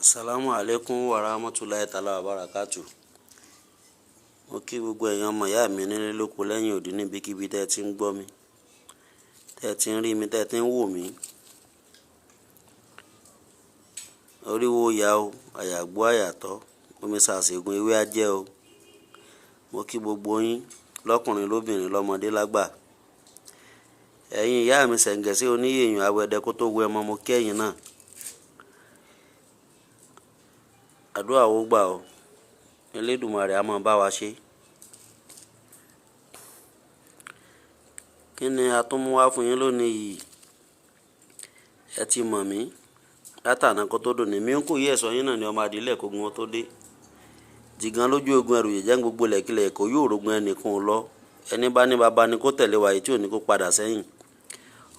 Assalamu alaikum wa rahmatulahi ta'ala wa barakatu. Mo kí gbogbo ẹ̀yin ọmọ ìyá mi nílé lóko lẹ́yìn òdì níbikíbi tẹ́ ẹ ti ń gbọ́ mi, tẹ́ ẹ ti ń rí mi, tẹ́ ẹ ti ń wò mí. Oríwo ya o, àyàgbó àyàtọ̀, omi sàṣègùn ewé ajẹ́ o. Mo kí gbogbo yín lọ́kùnrin lóbìnrin lọ́mọdé lágbà. Ẹ̀yin ìyá mi ṣẹ̀ǹgẹ̀sí oníyèyàn awẹ́dẹ kó tó wẹ ọmọ, mo kí ẹ̀yin náà. Àdúrà wo gbà o, Elédùmarè á máa bá wa ṣe. Kí ni a tún mú wá fún yín lónìí yìí? Ẹ ti mọ̀ mí látàná kó tó dòní. Mi ń kò yí ẹ̀sọ́ yín náà ni ọmọ adìlẹ̀ kógun wọn tó dé. Jìgàn lójú ogun ẹrù yẹ̀jẹ̀ ń gbogbo lẹ̀kílẹ̀ kò yóò rogun ẹnìkan ò lọ. Ẹni bá ní baba ni kó tẹ̀lé wa, èyí tí ò ní kó padà sẹ́yìn.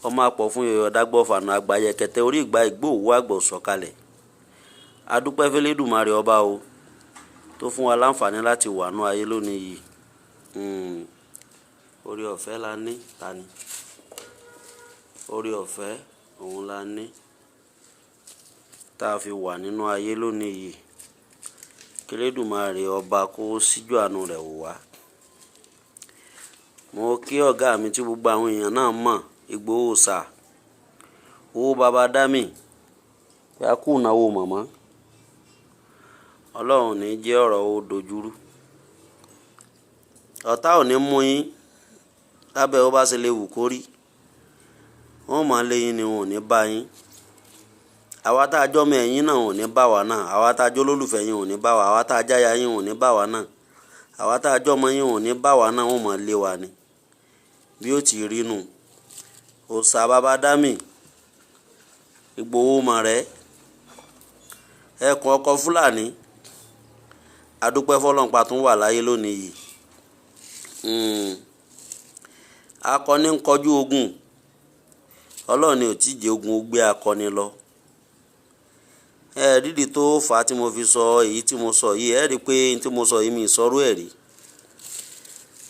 Ọmọ àpọ̀ fún yọ̀yọ̀ dágbọ́ fànà àgbáyé kẹtẹ orí ìgbà ìgbó òwú àgbọ̀ sọ̀kalẹ̀. Adúpẹ́ f'Elédùmarè ọba o tó fún wa láǹfààní láti wà nú ayé lónìí yìí. Oore ọ̀fẹ́ la ní, ta ni? Oore ọ̀fẹ́ òun la ní tá a fi wà nínú ayé lónìí yìí. Kí Elédùmarè ọba kó síjú àánú rẹ̀ wò wá. Mo kí ọ̀gá mi tí gbogbo àwọn èèyàn náà mọ̀, Ìgbòho Òòṣà, owó baba Dámì, pé a kú ìnáwó mọ̀mọ́. Ọlọ́run ní jẹ́ ọ̀rọ̀ ó dojúrú. Ọ̀tá ò ní mú yín lábẹ́ ó bá ṣe lè wù kó rí. Wọ́n máa lé yín ni wọn ò ní bá yín. Àwa tá a jọ́mọ ẹ̀yìn náà ò ní bá wa náà. Àwa tá a jọ́ lólùfẹ́ yín ò ní bá wa. Àwa tá a jáya yín ò ní bá wa náà. Àwa tá a jọ́mọ yín ò ní bá wa náà, wọ́n máa lé wa ni. Bí ó ti rí nù. Òòṣà baba Dámì, Ìgbòho mọ̀rẹ́, ẹkùn ọkọ Fúlàní. Adúpẹ́ f'Ọlọ́run pa tún wà láyé lónìí yìí. Akọni ń kọjú ogun. Ọlọ́run ni ò tí jẹ́ ogun ó gbé akọni lọ. Ẹ rídi tó fà á tí mo fi sọ èyí tí mo sọ yìí. Ẹ rí i pé ohun tí mo sọ yìí mi ì sọrú ẹ̀ rí.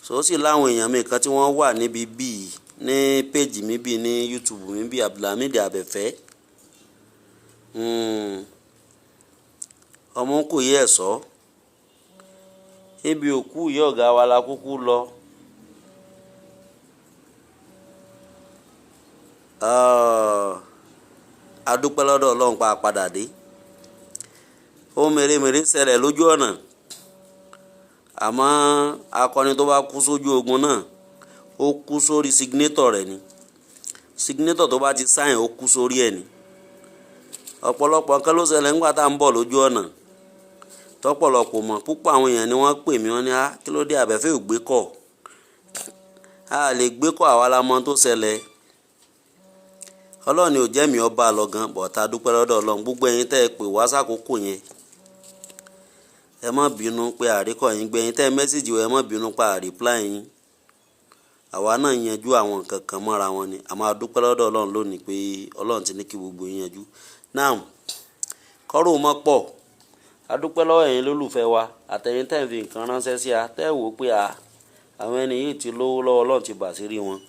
So ó sì láwọn èèyàn mi kan tí wọ́n wà níbi bíi ní péjì mi bíi ní YouTube mi bíi Abdulhamid Abẹ́fẹ́. Ọmọ kò yẹ ẹ̀ sọ. Ibi òkú ìyá ọ̀gá wa la kúkú lọ. Adúpẹ́ lọ́dọ̀ Ọlọ́run pa padà dé. Ohun mèremère ṣẹlẹ̀ lójú ọ̀nà. Àmọ́ akọni tó bá kú sójú ogun náà, ó kú sórí signature rẹ̀ ni. Signature tó bá ti sign, ó kú sórí ẹ̀ ni. Ọ̀pọ̀lọpọ̀ nǹkan ló ṣẹlẹ̀ nígbà tá à ń bọ̀ lójú ọ̀nà. Tọ́pọ̀lọpọ̀ mọ̀, púpọ̀ àwọn èèyàn ni wọ́n pè mí, wọ́n ní, "Á, kí ló dé Abẹ́fẹ́ ò gbé kọ̀?" A lè gbé kọ̀, àwa la mọ̀ ohun tó ṣẹlẹ̀. Ọlọ́run ni ò jẹ́ mi ọba lọ gan, but a dúpẹ́ lọ́dọ̀ Ọlọ́run. Gbogbo ẹ̀yin tẹ́ ẹ pè wá sákòókò yẹn, ẹ má bínú pé àríkọ̀ yín gbé. Ẹ̀yin tẹ́ ẹ message wa, ẹ má bínú pé à reply yín. Àwa náà yanjú àwọn nǹkan kan mọ́ra wọn ni. A máa dúpẹ́ lọ́dọ̀ Ọlọ́run lónìí pé Ọlọ́run ti ní kí gbogbo yín yanjú. Now, kọ́rọ̀ mọ́ pọ̀. A dúpẹ́ lọ́wọ́ ẹ̀yin lólùfẹ́ wa àtẹ̀yin tẹ́ ẹ fi nǹkan ránṣẹ́ sí a, tẹ́ ẹ wò pé a, àwọn ẹni yìí ti lówó lọ́wọ́, Ọlọ́run ti bà sí rí wọn.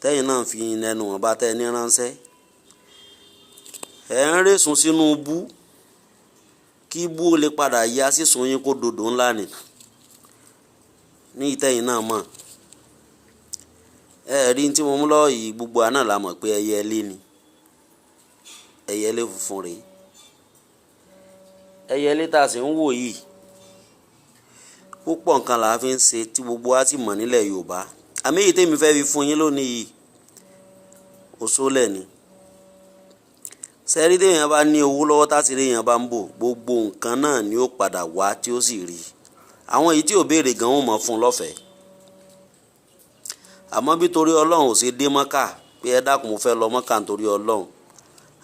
Tẹ́yin náà fi ẹnu wọn bá tẹ́ ẹ ní ránṣẹ́. Ẹ ń rẹ́sùn sínú bú kí bú ó lè padà ya sísun yín kó dòdò ńlá ni. Ní ìtẹ́yin náà mọ̀. Ẹ rí tí mo mú lọ́wọ́ yìí, gbogbo àná la mọ̀ pé ẹyẹ ilé ni. Ẹyẹ ilé funfun rèé. Ẹyẹ ilé tá a sì ń wò yìí, púpọ̀ nǹkan là á fi ń ṣe tí gbogbo wa sì mọ̀ nílẹ̀ Yorùbá. Àmì èyí tèmi fẹ́ fi fún yín lónìí yìí, òṣòlẹ̀ ni. Ṣé rí tí èèyàn bá ní owó lọ́wọ́ tá sì rí èèyàn bá ń bò, gbogbo nǹkan náà ni ó padà wá tí ó sì rí. Àwọn èyí tí ò béèrè gan wọ́n mọ̀ fún un lọ́fẹ̀ẹ́. Àmọ́ bí torí Ọlọ́run ò ṣe dé Mọ́kà pé ẹ dákun mo fẹ́ lọ Mọ́kà nítorí Ọlọ́run,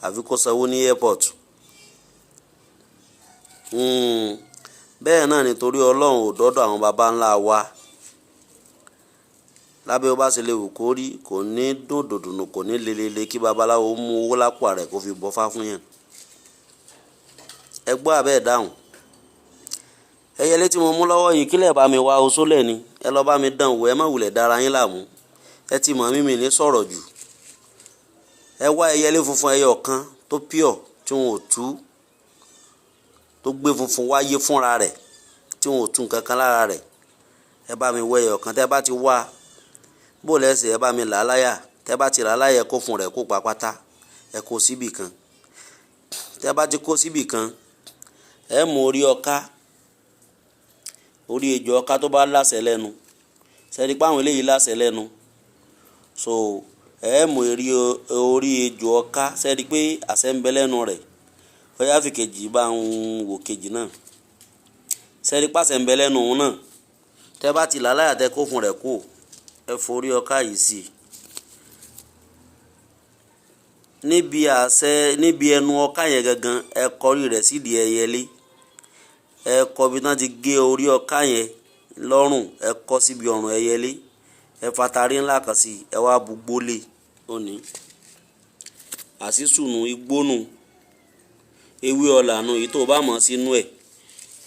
àfi kó sanwó ní airport. Bẹ́ẹ̀ náà ni torí Ọlọ́run ò dọ́dọ̀ àwọn baba ńlá wa. Lábẹ́ ó bá ṣe lè wù kó rí, kò ní dùn dòdònù, kò ní lelele kí babaláwo mú owó lápò rẹ̀ kó fi bọ́fá fún yàn. Ẹ gbọ́ àbẹ́ ẹ̀ dáhùn. Ẹyẹlé tí mo mú lọ́wọ́ yìí, kílẹ̀ bá mi wá oṣólẹ̀ ni. Ẹ lọ bá mi dán wò, ẹ má wulẹ̀ dára yín láàmú. Ẹ ti mọ̀ mí ní sọ̀rọ̀ jù. Ẹ wá ẹyẹlé funfun ẹyọ kan tó pure tí wọn ò tú. tó gbé funfun wáyé fúnra rẹ̀ tí wọn ò tún kankan lára rẹ̀. Ẹ bá mi wọ ẹyọ kan. Tẹ́ bá ti wá bó lẹ́sẹ̀, ẹ bá mi là á láyà. Tẹ́ bá ti là á láyà, ẹ kó fún rẹ̀ kó pa pátá, ẹ kó síbì kan. Tẹ́ bá ti kó síbì kan, ẹ mú orí ọká, orí ejò ọká tó bá láṣẹ lẹ́nu. Sẹ́ni pé àwọn eléyìí láṣẹ lẹ́nu, so ẹ mú orí ejò ọká. Sẹ́ni pé àṣẹ ń bẹ lẹ́nu rẹ̀? Ọyá fi kejì bá ń wò kejì náà. Sẹ́ni pàṣẹ ń bẹ lẹ́nu òun náà? Tẹ́ bá ti là á láyà, tẹ́ kó fún rẹ̀ kó, ẹ forí ọká yìí sí i níbi àṣẹ, níbi ẹnu ọká yẹn gangan. Ẹ kọrí rẹ̀ sídìí ẹyẹlé. Ẹ kọ bí wọ́n ti gé orí ọká yẹn lọ́rùn, ẹ kọ síbi ọrùn ẹyẹlé. Ẹ fatari ńlá kan sí, ẹ wá bu gbólé òní àṣìṣùnù igbónù ewé ọ̀lànà èyí tó o bá mọ̀ sínú ẹ̀.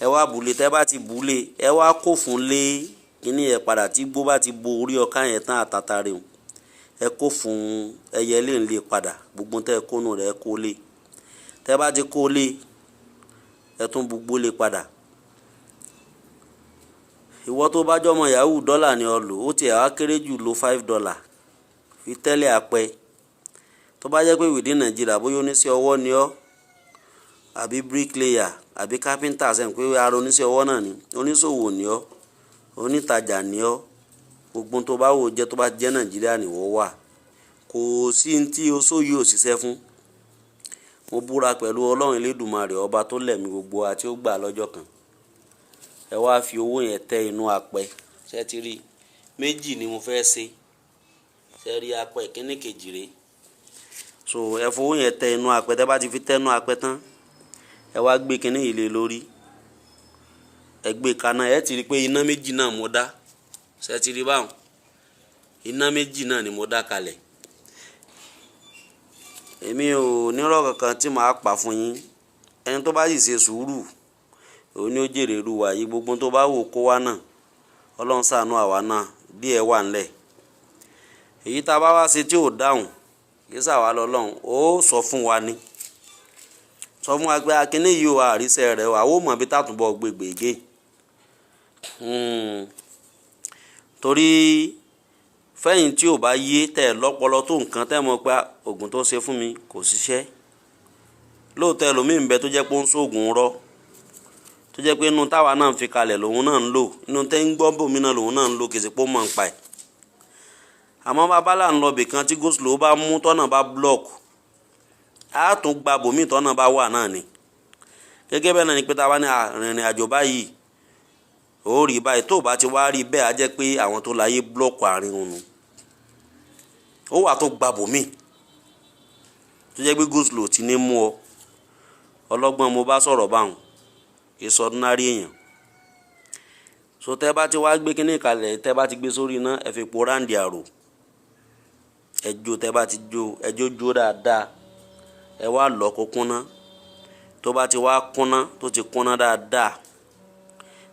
Ẹ wá bùlé. Tẹ́ bá ti bùlé, ẹ wá kó fún lé kíní ẹ padà. Tí gbó bá ti bo orí ọká yẹn tán, àtàtà rẹ̀, ẹ kó fún ẹyẹlé ńlẹ̀ padà. Gbogbo tẹ́ ẹ kónú rẹ̀, ẹ kó lé. Tẹ́ bá ti kó lé, ẹ tún bu gbólé padà. Ìwọ tó bá jọmọ yahoo, dọ́là ni ọ lò. Ó tiẹ̀ wá kéré jù, lo $5 fi tẹ́lẹ̀ apẹ. Tó bá jẹ́ pé within Nàìjíríà, bóyá oníṣẹ́ ọwọ́ ni ọ́, àbí bricklayer, àbí carpenter, sẹ́yìn pé ara oníṣẹ́ ọwọ́ náà ni, oníṣòwò ni ọ́, onítajà ni ọ́, gbogbo tó bá wò jẹ́, tó bá jẹ́ Nàìjíríà ni wọ́n wà, kò sí ní tí oṣó yìí ò ṣiṣẹ́ fún. Mo búra pẹ̀lú Ọlọ́run Elédùmarè, ọba tó lẹ̀mí gbogbo àti ó gbà lọ́jọ́ kan. Ẹ wá fi owó yẹn tẹ inú apẹ. Ṣé ti rí? Méjì ni mo fẹ́ ṣe. Ṣé rí apẹ kíní kejì rèé? So ẹ fowó yẹn tẹ inú apẹ. Tẹ bá ti fi tẹ inú apẹ tán, ẹ wá gbé kíní yìí lé lórí, ẹ gbé kaná. Ẹ ti rí pé iná méjì náà mo dá. Ṣé ti rí báwọn? Iná méjì náà ni mo dá kalẹ̀. Èmi ò nírọ̀ kankan tí màá pa fún yín. Ẹni tó bá sì ṣe sùúrù, òun ni ó jèrè irú wa yìí. Gbogbo tó bá wò kó wá náà, Ọlọ́run ṣàánú àwa náà, díẹ̀ wà ńlẹ̀. Èyí tá a bá wá ṣe tí ò dáhùn, kì í ṣàwa lọ́lọ́run, ó sọ fún wa ni, sọ fún wa pé akíní yìí ò àríṣẹ́ rẹ̀, àwọn ò mọ̀ bí tàtúbọ̀ gbègbègé. Torí fẹ́yìn tí ò bá yé tẹ̀ lọ́pọlọ tó nǹkan, tẹ́ mọ̀ pé oògùn tó ṣe fún mi kò ṣiṣẹ́ lóòótọ́. Ẹlòmíì ń bẹ tó jẹ́ pé ó ń ṣoògùn rọ́, tó jẹ́ pé inú táwa náà ń fi kalẹ̀ lòun náà ń lò, inú tẹ́ ń gbọ́ bòmí náà lòun náà ń lò, kì í ṣe pé ó mọ̀ ń pa ẹ̀. Àmọ́ bàbá là ń lọ bìkan tí go-slow bá mú, tọ́nà bá block, á tún gba bòmí tọ́nà bá wà náà ni. Gẹ́gẹ́ bẹ́ẹ̀ náà ni pé tá a bá ní rìnrìn àjò báyìí, ó rí báyìí, tó o bá ti wá rí bẹ́ẹ̀, á jẹ́ pé àwọn tó láyé block àárín òun nù. Ó wà tó gba bòmí tó jẹ́ pé go-slow ti ní mú ọ. Ọlọ́gbọ́n mo bá sọ̀rọ̀ báwọn, kì í sọ ordinary èèyàn. So tẹ́ bá ti wá gbé kíní kalẹ̀, tẹ́ bá ti gbé sórí iná, ẹ fi po ráǹdì àrò, ẹ jó. Tẹ́ bá ti jó, ẹ jó jó dáadáa. Ẹ wá lọ kó kúnná. Tó bá ti wá kúnná, tó ti kúnná dáadáa,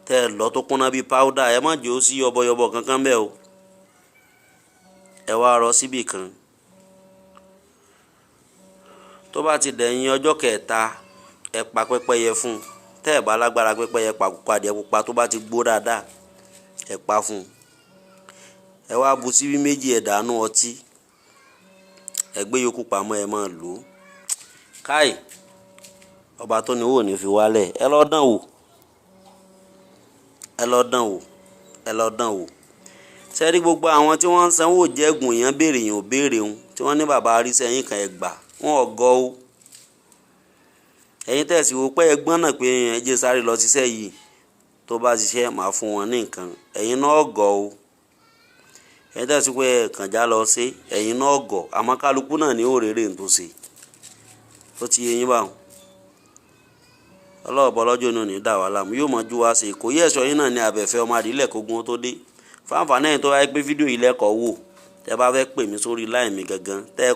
tẹ́ ẹ lọ tó kúnná bíi powder, ẹ má jẹ́ ó sí yọbọyọbọ kankan bẹ́ẹ̀ o. Ẹ wá rọ síbì kan. Tó bá ti dẹ̀yìn ọjọ́ kẹta, ẹ pa pẹ́pẹ́yẹ fún un. Tẹ́ ẹ bá lágbára pẹ́pẹ́yẹ, pa àkùkọ adìẹ pupa tó bá ti gbó dáadáa, ẹ pa fún un. Ẹ wá bu síbí méjì, ẹ dànù ọtí, ẹ gbé yòókù pamọ́, ẹ máa lò ó. Káì, ọba tó ní owó ní fi wálẹ̀. Ẹ lọ dán wò, ẹ lọ dán wò, ẹ lọ dán wò. Sẹ́rí gbogbo àwọn tí wọ́n ń sanwó jẹ́gùn, èèyàn béèrè, èèyàn ò béèrè òun, tí wọ́n ní bàbá arísẹ́ yín kan, ẹ gbà wọ́n ọ̀gọ́ o. Ẹ̀yin tẹ̀sí wo pé ẹgbọ́n náà pé ẹ jẹ́ sáré lọ ṣiṣẹ́ yìí, tó bá ṣiṣẹ́ màá fún wọn ní nǹkan, ẹ̀yin náà ọ̀gọ́ o. Ẹ̀yin tẹ̀sí pé kànjá lọ ṣe, ẹ̀yin náà ọ̀gọ́. Àmọ́ kálukú náà ní òrèrè ń tó ṣe, ó ti yé yín báwọn. Ọlọ́ọ̀bọ lọ́jọ́ inú ní dà wá láàmú, yóò mọ ju wá ṣe kò yí. Ẹ̀ṣọ́ yín náà ní abẹ́fẹ́ ọmọ àdìlẹ̀ kógun tó dé. Fáǹfààní ẹ̀yin tó wáyé pé fídíò yìí lẹ́kọ̀ọ́ wò, tẹ́ bá fẹ́ pè mí sórí line mi gangan, tẹ́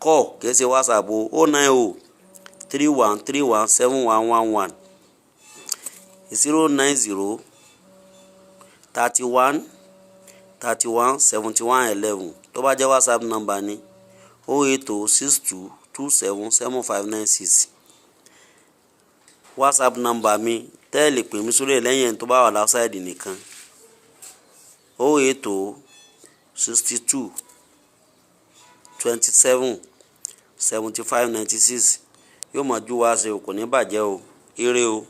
kọ́, kìí ṣe WhatsApp o, 09031317111, 09031317111. Tó bá jẹ́ WhatsApp number ni 08062277596. WhatsApp number mi tẹ́ ẹ lè pè mí sórí ẹ̀ lẹ́yìn ẹni tó bá wà outside nìkan: 080 62 27 75 96. Yóò mọ̀ ju wá ṣe o, kò ní bàjẹ́ o. Ire o.